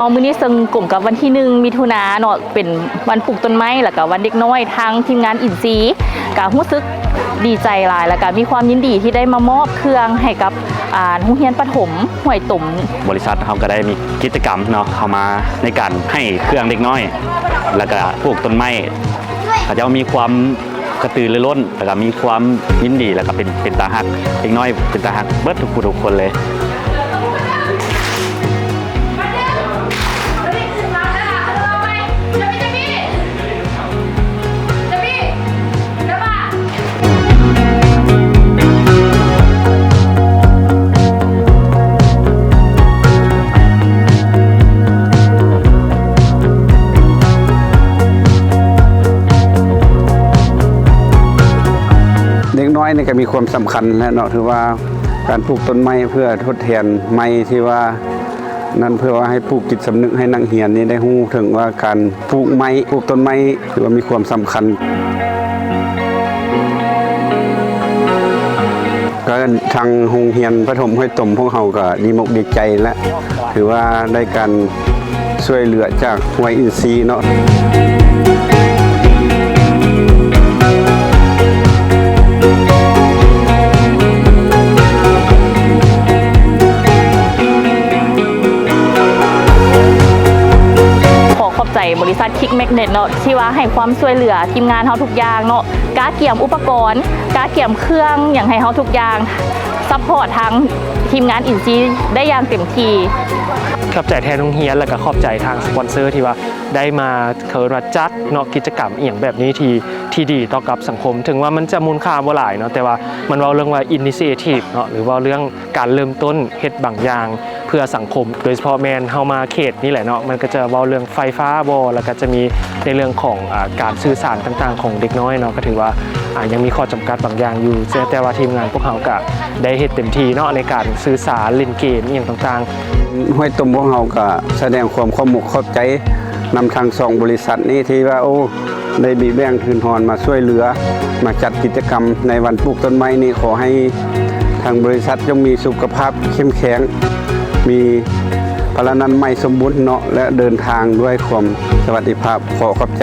ເອົາ ມື້ນີ້ເຊິ່ງກົງກັບວັນທີໜຶ່ງ ມິຖຸນາເນາະ ເປັນວັນປູກຕົ້ນໄມ້ ແລ້ວກະວັນເດັກນ້ອຍ ທາງທີມງານອິນຊີກະຮູ້ສຶກດີໃຈຫຼາຍ ແລ້ວກະມີຄວາມຍິນດີທີ່ໄດ້ມາມອບເຄື່ອງໃຫ້ກັບ ອ່າ ໂຮງຮຽນປະຖົມຫ້ວຍຕົມ. ບໍລິສັດເຮົາກະໄດ້ມີກິດຈະກຳເນາະ ເຂົ້າມາໃນການໃຫ້ເຄື່ອງເດັກນ້ອຍ ແລ້ວກະປູກຕົ້ນໄມ້ ເຂົາເຈົ້າມີຄວາມ ກະຕືລືລົ້ນ ແລ້ວກະມີຄວາມຍິນດີ ແລ້ວກະເປັນ ເປັນຕາຮັກ ເດັກນ້ອຍເປັນຕາຮັກເບິດທຸກຜູ້ທຸກຄົນເລີຍ. ເດັກນ້ອຍນີ້ກະມີຄວາມສຳຄັນແຫຼະເນາະ ຖືວ່າການປູກຕົ້ນໄມ້ເພື່ອທົດແທນໄມ້ທີ່ວ່ານັ້ນ ເພື່ອວ່າໃຫ້ປູກຈິດສຳນຶກໃຫ້ນັກຮຽນນີ້ໄດ້ຮູ້ເຖິງວ່າການປູກໄມ້ ປູກຕົ້ນໄມ້ ຖືວ່າມີຄວາມສຳຄັນ. ກະທາງໂຮງຮຽນປະຖົມຫ້ວຍຕົມພວກເຮົາກະດີອົກດີໃຈແຫຼະ ຖືວ່າໄດ້ການຊ່ວຍເຫຼືອຈາກຫ້ວຍອິນຊີເນາະ. ຂໍຂອບໃຈບໍລິສັດຄິກແມັກເນັດເນາະ ທີ່ວ່າໃຫ້ຄວາມຊ່ວຍເຫຼືອທີມງານເຮົາທຸກຢ່າງເນາະ ກະກຽມອຸປະກອນ ກະກຽມເຄື່ອງຫຍັງໃຫ້ເຮົາທຸກຢ່າງ ຊັບພອດທາງທີມງານອິນຊີໄດ້ຢ່າງເຕັມທີ່. ຂອບໃຈແທນໂຮງຮຽນ ແລ້ວກະຂອບໃຈທາງສະປອນເຊີທີ່ວ່າໄດ້ມາ ເຂົາເອີ້ນວ່າຈັດເນາະ ກິດຈະກຳອີ່ຫຍັງແບບນີ້ທີ່ ທີ່ດີຕໍ່ກັບສັງຄົມ ເຖິງວ່າມັນຈະມູນຄ່າບໍ່ຫຼາຍເນາະ ແຕ່ວ່າມັນເວົ້າເລື່ອງວ່າ initiative ເນາະ ຫຼືເວົ້າເລື່ອງການເລີ່ມຕົ້ນເຮັດບາງຢ່າງເພື່ອສັງຄົມ ໂດຍສະເພາະແມ່ນເຮົາມາເຂດນີ້ແຫຼະເນາະ ມັນກະຈະເວົ້າເລື່ອງໄຟຟ້າບໍ ແລ້ວກະຈະມີໃນເລື່ອງຂອງ ອາ ການສື່ສານຕ່າງໆຂອງເດັກນ້ອຍເນາະ ກະຖືວ່າ ອາ ຍັງມີຂໍ້ຈຳກັດບາງຢ່າງຢູ່ ແຕ່ ແຕ່ວ່າທີມງານພວກເຮົາກະໄດ້ເຮັດເຕັມທີ່ເນາະ ໃນການສື່ສານ ຫຼິ້ນເກມອີ່ຫຍັງຕ່າງໆ. ຫ້ວຍຕົມພວກເຮົາກະສະແດງຄວາມຂອບອົກຂອບໃຈນຳທັງສອງບໍລິສັດນີ້ ທີ່ວ່າ ໂອ້ ໄດ້ມີແບ່ງທຶນຮອນມາຊ່ວຍເຫຼືອ ມາຈັດກິດຈະກຳໃນວັນປູກຕົ້ນໄມ້ນີ້ ຂໍໃຫ້ທາງບໍລິສັດຈົ່ງມີສຸຂະພາບເຂັ້ມແຂງ ມີພະລານາໄມສົມບູນເນາະ ແລະ ເດີນທາງດ້ວຍຄວາມສະຫວັດດີພາບ. ຂໍຂອບໃຈ.